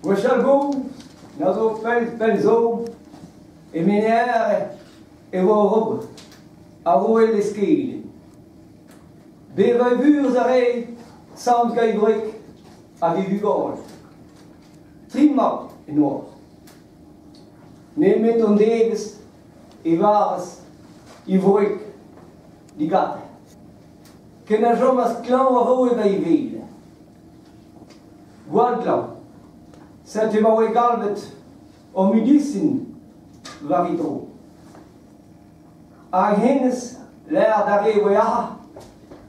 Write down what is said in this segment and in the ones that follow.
Gwechall-gozh, na zo pell pell zo, e Menere e oa oc'h ober ar roue Leskelen. Bevañ buhez a rae sant Gaidwreg hag e vugale. Tri mab en oa. Nemet an devezh e varvas e wreg digantañ. Ken a chomas klañv ar roue war e wele. Gwall glañv. Setu ma oe galvet ur medisin war e dro. Hag hennezh, lec'h d'ar re wellañ,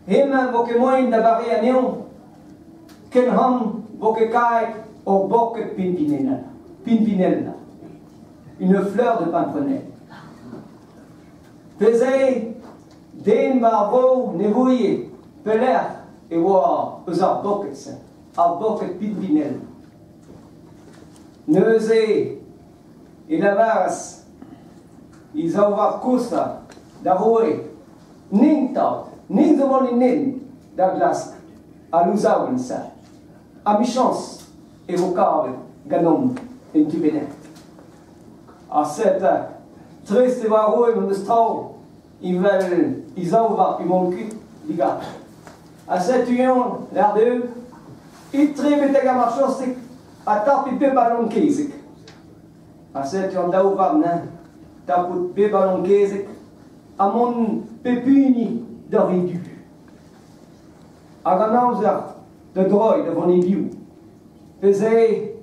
hemañ 'vo ket moaien da bareañ anezhañ, ken han 'vo ket kaet ur boked pimpinella. Pimpinella. Une fleur de pimprenelle. Pezh eo, den 'ba ar vro ne ouie pelec'h e oa eus ar boked-se, ar boked pimpinell. Neuze e lavaras he zaou vab kozhañ d'ar roue, N'int tad, n'int zo vont en da glask al louzaouenn-se. Ha 'michañs e vo kavet ganeomp un tu bennak. Ha sed, trist e oa ar roue memes traoù, evel he zaou vab emaon kuit diganet. Ha setu eñ l'ar deu, it-tre betek ar marchosig ha tapit pep a loen-kezeg. Ha setu an daou vab neuze, tapout pep a loen-kezeg ha mont pep hini d'ur e du. Hag an amzer da droiñ da vont e-biou. Pezh eo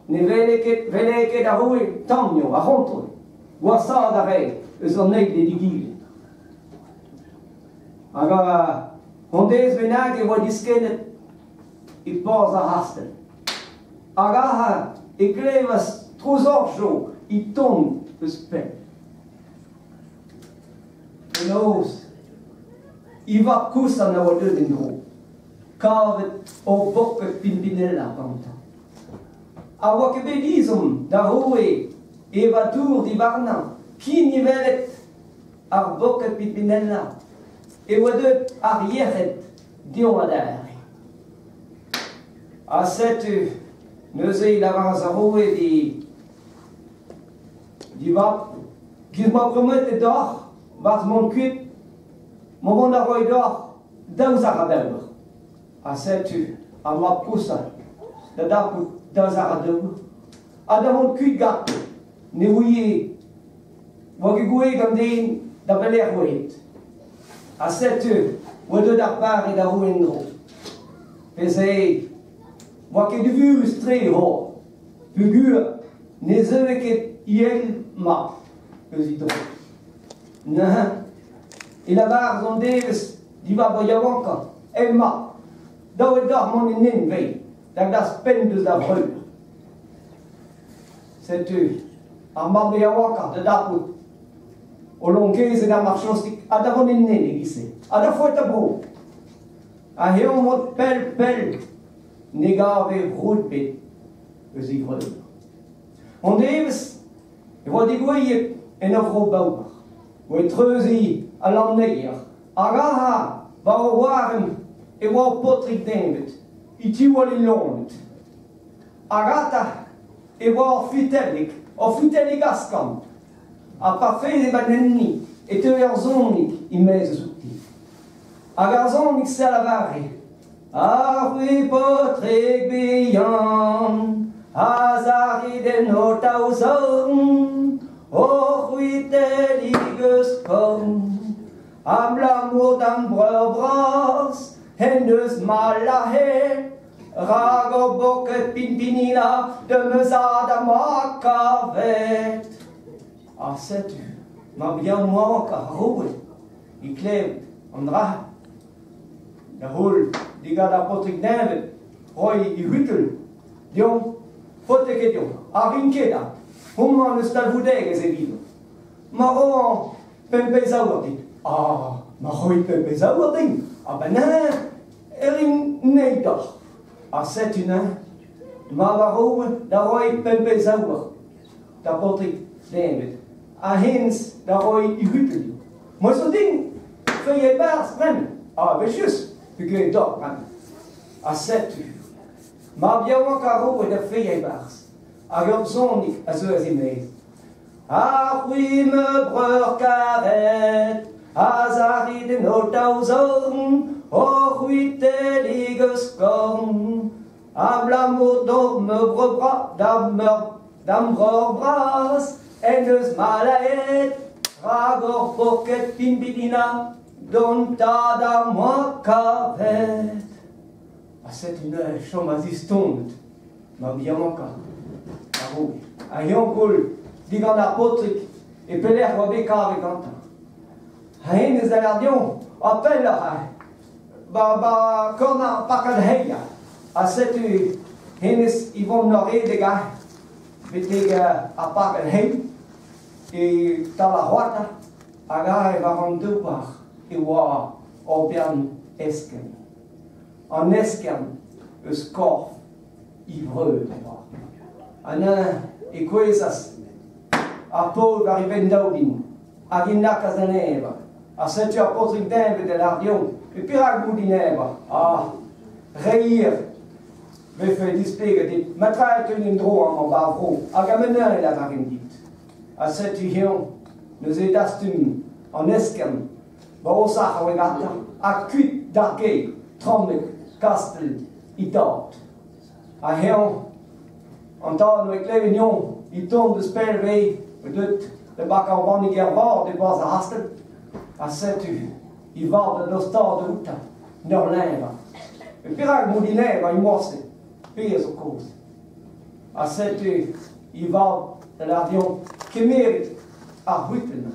ne wele ket, wele ket ar roue tamm eo, ar c'hontrol. Gwashaat a rae eus an eil d'egile. Hag an deiz bennak e oa diskennet e porzh ar c'hastell. Hag aze e klevas trouz orjo e tont eus penn. Penaos? E vab kosañ a oa deuet en-dro, kavet ur boked pimpinella gantañ. A oa ket bet ezhomm da roue evañ dour diwarnañ, ken e welet ar boked pimpinella e oa deuet ar yec'hed dezhañ adarre. Ha setu neuze e lavaras ar roue d'e vab, giz ma prometet deoc'h 'barzh mont kuit, ma vont da roiñ deoc'h daou sac'h aour. Ha setu ar mab kosañ da dapout daou sac'h aour ha da vont kuit ganto. Ne ouie oa ket gouez gant den da belec'h oa aet. Ha setu oa deuet ar pare da roue en-dro. Pezh eo oa ket evurus-tre ho peogwir ne zeue ket eil mab eus e dro. Neuze e lavaras an devezh diwar va yaouankañ, Emañ, dav eo deoc'h mont en hent veilh da glask penn deus da vreur. Setu ar mab yaouankañ da dapout o lonkezed ar marchostig ha da vont en hent e-giz-se, ha da foetañ bro. Ha eñ mod pell-pell ne gave roud ebet eus e vreur. An devezh e oa degouezhet en ur vro baour, o treuziñ al lanneier, hag aze, war o waremm, e oa ur paotrig deñved, e tiwall e loened. Hag ata e oa ur futellig askorn, ha pa feze va enni e teue ur sonig e-maez eus outi. Hag ar sonig-se a lavare Ar c'hwi paotrig bihan a zarit en ho taou-zorn, o c'hwitellig eus korn. Abalamour d'am breur bras en deus ma lazhet, rak ur boked pinpinina demeus zad am boa kavet. Ha setu ma yaouank ar roue e klevet an dra. Da heul digant ar paotrig deñved, roiñ e c'hwitell deomp, faote ket deomp, ha rin ket ha homañ n'eus talvoudegezh evidon. Ma roan pemp pezh aour dit. Ah, ma roit pemp pezh aour din, a-benn e rin anezhi deoc'h. Ha setu neuze, mab ar roue da roiñ pemp pezh aour da baotrig deñved, ha hennezh da roiñ e c'hwitell din. Ma zo din feuilh e-barzh bremañ. Ah, evel-just, peogwir eo deoc'h bremañ. Ha setu. Mab yaouank ar roue da feilhañ e-barzh, hag ur sonig a zeuas e-maez. Ha c'hwi ma breur karet, a zarit en ho taou zorn, ho c'hwitellig eus korn, abalamour d'hor breur d'am breur bras en deus malaet, rak hor boked pinvidina d'hon tad am boa kavet. Ha setu neuze chom a-zistonet, mab yaouankañ ar roue. Ha eñ koll digant ar paotrig e pelec'h oa bet kavet gantañ. Ha hennezh da lâr deomp, ha pelloc'h aze, ba ba korn ar parkad heiañ. Ha setu hennezh e vont ur redek aze betek ar parkad hei e-tal ar c'hoad hag aze war an douar e oa ur bern eskern. An eskern eus korf e vreur e oa. Ha neuze e kouezhas ar paotr war e benn daoulin hag e lakaas da leñvañ. Ha setu ar paotrig deñved da lâr deomp e perak bout dileñvañ. Ah, re hir vefe displeget dit. Ma tra e teun en-dro amañ 'ba ar vro hag a-benn e lavarin dit. Ha setu eñ neuze dastum an eskern 'ba o sac'h a oa gantañ ha kuit d'ar gêr trammek kastell e dad. Ha eñ, an tad 'noa klevet 'neomp e tont deus pell 'vez deut da bakañ ur bannig ervat e-barzh ar c'hastell. Ha setu e vab da dostaat outañ 'n ur leñvañ. Met perak mont dileñvañ e-morse? Pezh a zo kaoz. Ha setu e vab da lâr deomp kemerit ar c'hwiteln,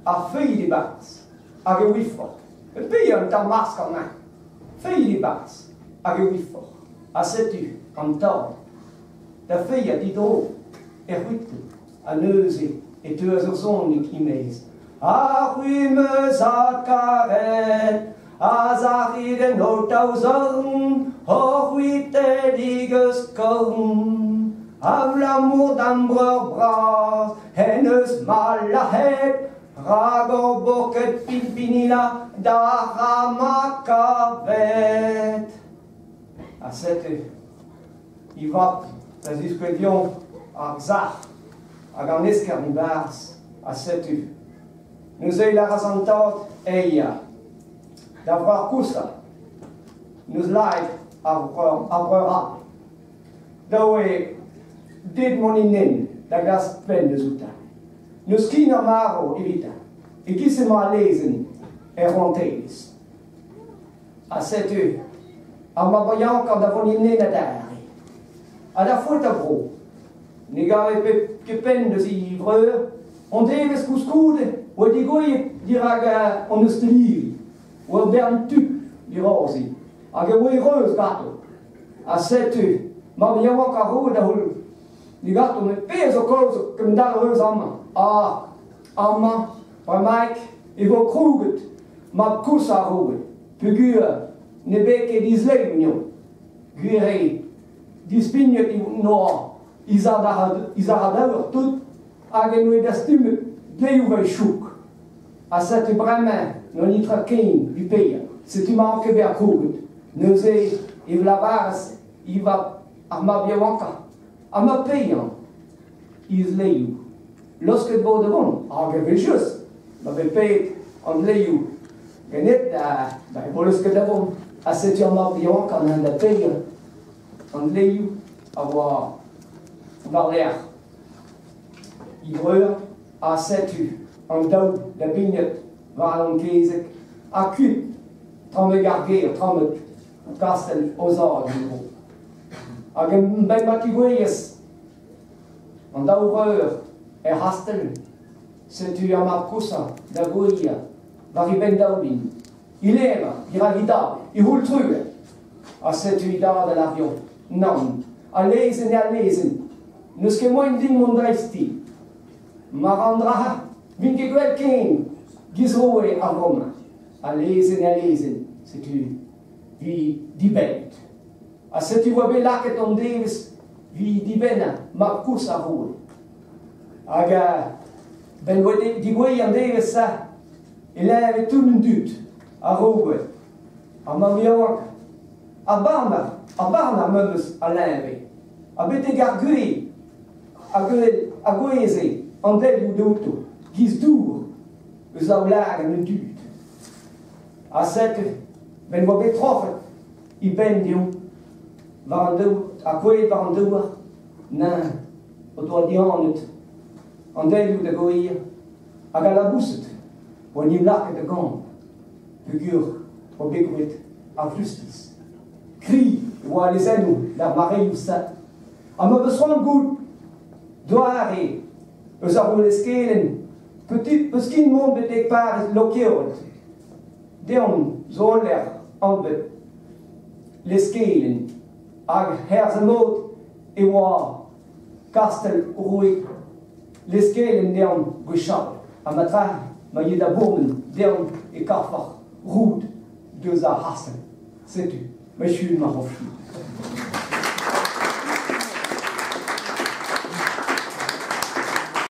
ar feuilh e-barzh hag e ouifoc'h. Pe un tamm mask amañ, feuilh e-barzh hag e ouifoc'h. Ha setu an tad da feilhañ didro er c'hwiteln. Ha neuze e teuas ur sonig e-maez. Ha c'hwi 'm eus adkaret, a zarit en ho taou zorn, hor c'hwitellig eus korn. Abalamour d'am breur bras en deus ma lazhet, rak hor boked pinpinina da ra ma kavet. Ha setu e vab da ziskouez deomp ar sac'h hag an eskern e-barzh. Ha setu neuze e lâras an tad eia da vreur kosañ 'neus lâret ar breur ar breur all. Dav eo dit mont en hent da glask penn deus outañ. N'eus ken ar marv evitañ. E-giz emañ al lezenn er rouantelezh. Ha setu ar mab yaouankañ da vont en hent adarre. Ha da foetañ bro. Ne gave ket penn deus e vreur. An devezh koulskoude oa degouezhet dirak an ostaliri. Oa ur bern tud dirazi hag e voe reuz ganto. Ha setu mab yaouank ar roue da c'houll diganto met pezh zo kaoz kemend-all reuz amañ. Ah, amañ, bremaik, e vo krouget mab koulz ar roue peogwir ne vez ket dislev anezhañ. Gwir eo, dispignet e noa he zad tout hag en doe dastumet dleoù va chouk. Ha setu bremañ n'oa netra ken evit paeañ. Setu ma ranke bezañ krouget. Neuze e lavaras e vab ar mab yaouankañ ha ma paeañ he zleioù. Laosket vo da vont, hag evel-just ma vez paeet an dleioù ganit da e vo laosket da vont. Ha setu ar mab yaouankañ neuze da paeañ an dleioù a oa war-lerc'h he breur ha setu an daou da bignat war an kezeg ha kuit tramek ar gêr, tramek kastell o zad en-dro. Hag a-benn ma tigouezhas an daou vreur er c'hastell, setu ar mab kosañ da gouezhañ war e benn daoulin. E levr dirak e dad, e c'houl truez. Ha setu e dad a lâr deomp, nann, al lezenn eo al lezenn. N'eus ket moaien din mont dreisti. Ma ran dra, vin ket gwell ken, giz roue ar Roma. Al lezenn eo al lezenn, setu vi dibennet. Ha setu oa bet lakaet an devezh vi dibennañ mab koulz ar roue. Hag benn oa digouezhet an devezh-se e leñve tout an dud, ar roue, ar mamm yaouank. Ar barner, ar barner memes a leñve, ha betek ar gwez a gouezhe an delioù diouto, 'giz dour eus daoulagad an dud. Ha setu, 'benn 'oa bet troc'het e benn dezhañ war an douar, ha kouezhet war an douar, neuze o doa dihanet an delioù da gouezhañ hag al laboused 'oa 'n em lakaet da ganañ peogwir 'oa bet graet ar justis. Kriz e oa al lezennoù d'ar mareoù-se ha ma 'peus c'hoant goût doare eus ar rouanez-kelenn peus ket mont betek parrez Lokeored. Deomp zo ul lec'h anvet Leskelen hag hervez an mod e oa kastell roue Leskelen deomp gwechall ha ma trahe ma ya da bourmen deomp e kavfoc'h roud deus ar c'hastell. Setu, ma echu ma c'hof.